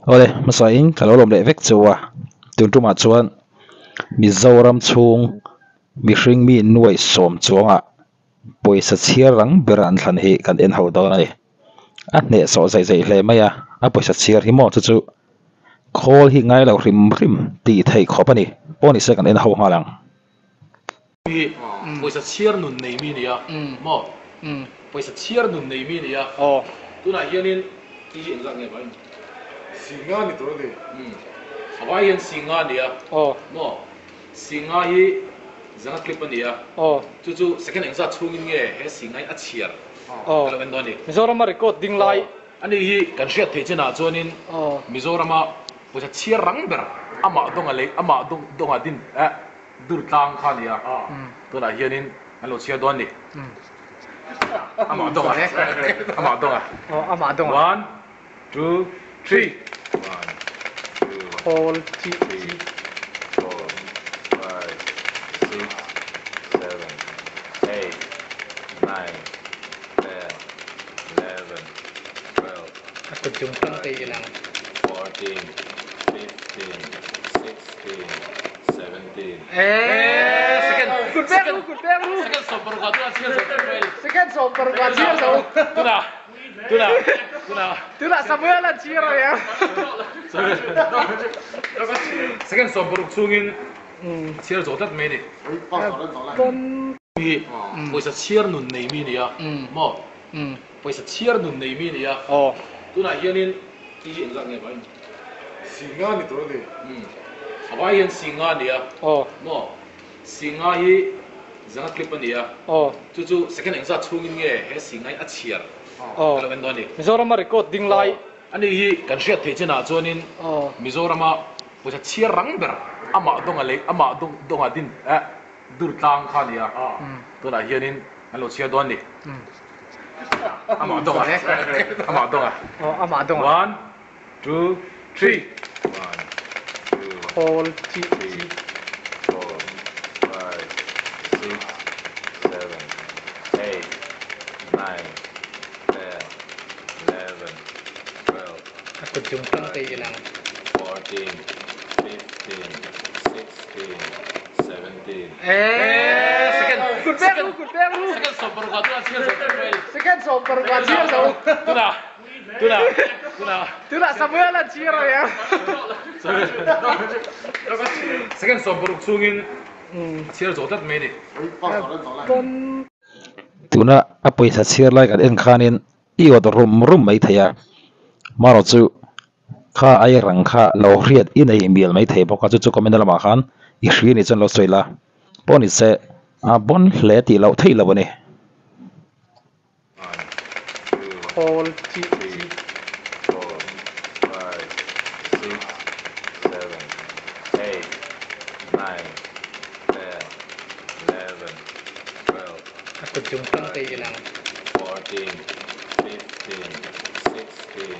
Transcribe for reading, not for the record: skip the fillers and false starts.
Awle, hmasa in ka lo lawm leh vek chu a, tun tumah chuan Mizoram chhung mihring mi nuai sawm chuangah pawisa chhiar rang ber an thlan hi kan en ho dawn a ni. A hnehsawh zaih zaih hle mai a, a pawisa chhiar hi maw chu chu khawl hi ngai lo hrim hrim tih theih khawp a ni. Pawh ni se kan en ho nghal ang. Hi pawisa chhiar nun nei mi nia maw? Pawisa chhiar nun nei mi nia. Tunah hianin i hi engzat nge vai? Singa ni tur a ni. A vai hian singa a nia maw? Singa hi zanga clip a nia. Chu chu second engzat chhungin nge he singa hi a chhiar ka lo en dawn a ni. Mizorama record ding lai. Ani hi kan hriat theih chinah chuanin Mizorama pawisa chhiar rang ber amah dawnga lei amah dawnga din eh Dur tlang kha a nia, tunah hianin an lo chhiar dawn a ni. Amah dawng a, amah dawng a. Amah dawng a. One, two, three. One, two, three, four, five, six, seven, eight, nine, ten, eleven, twelve, thirteen, fourteen, fifteen, sixteen, seventeen. Second, Kut pek ru, kut pek ru. Second sawm paruk ah tunah chhiar zo tlat mai. Second sawm paruk ah chhiar zo. Tunah, tunah, tunah. Tunah Samuel an chhiar a nia. Second sawm paruk chhungin a chhiar zo tlat mai ni. Hi pawisa chhiar nun nei mi nia maw? Pawisa chhiar nun nei mi nia. Tunah hianin i hi engzat nge vai? Singa ni tur a ni. A vai hian singa a nia. Maw? Singa hi zanga clip a nia. Chu chu second engzat chhungin nge he singa hi a chhiar ka lo en dawn a ni. Mizorama record ding lai. Ani hi kan hriat theih chinah chuanin Mizorama pawisa chhiar rang ber amah dawnga lei amah dawnga din eh dur tlang kha a nia. Tunah hianin an lo chhiar dawn a ni. Amah dawnga amah dawnga. Amah dawnga. One. Two, three. One, two, three, four, five, six, seven, eight, nine, ten, eleven, twelve, thirteen, fourteen, fifteen, sixteen, seventeen. Second, Kut pek ru, kut pek ru. Second sawm paruk ah tunah chhiar zo tlat mai. Second sawm paruk ah chhiar zo. Tunah. Tunah tunah. Tunah Samuel an chhiar a nia. Second sawm paruk chhungin a chhiar zo tlat mai a ni. Tuna a pawisa chhiar lai kan en khanin i awt rum rum mai thei a, marawh chu kha ai rang kha lo hriat i nei mial mai thei bawk a, chu chu comment lamah khan i hria nih chuan lo sawi la, pawh ni se a bawn hle tih loh theih loh a ni. One, two, three, four, five, six, seven, eight, nine, ten, eleven, twelve, thirteen, fourteen, fifteen, sixteen.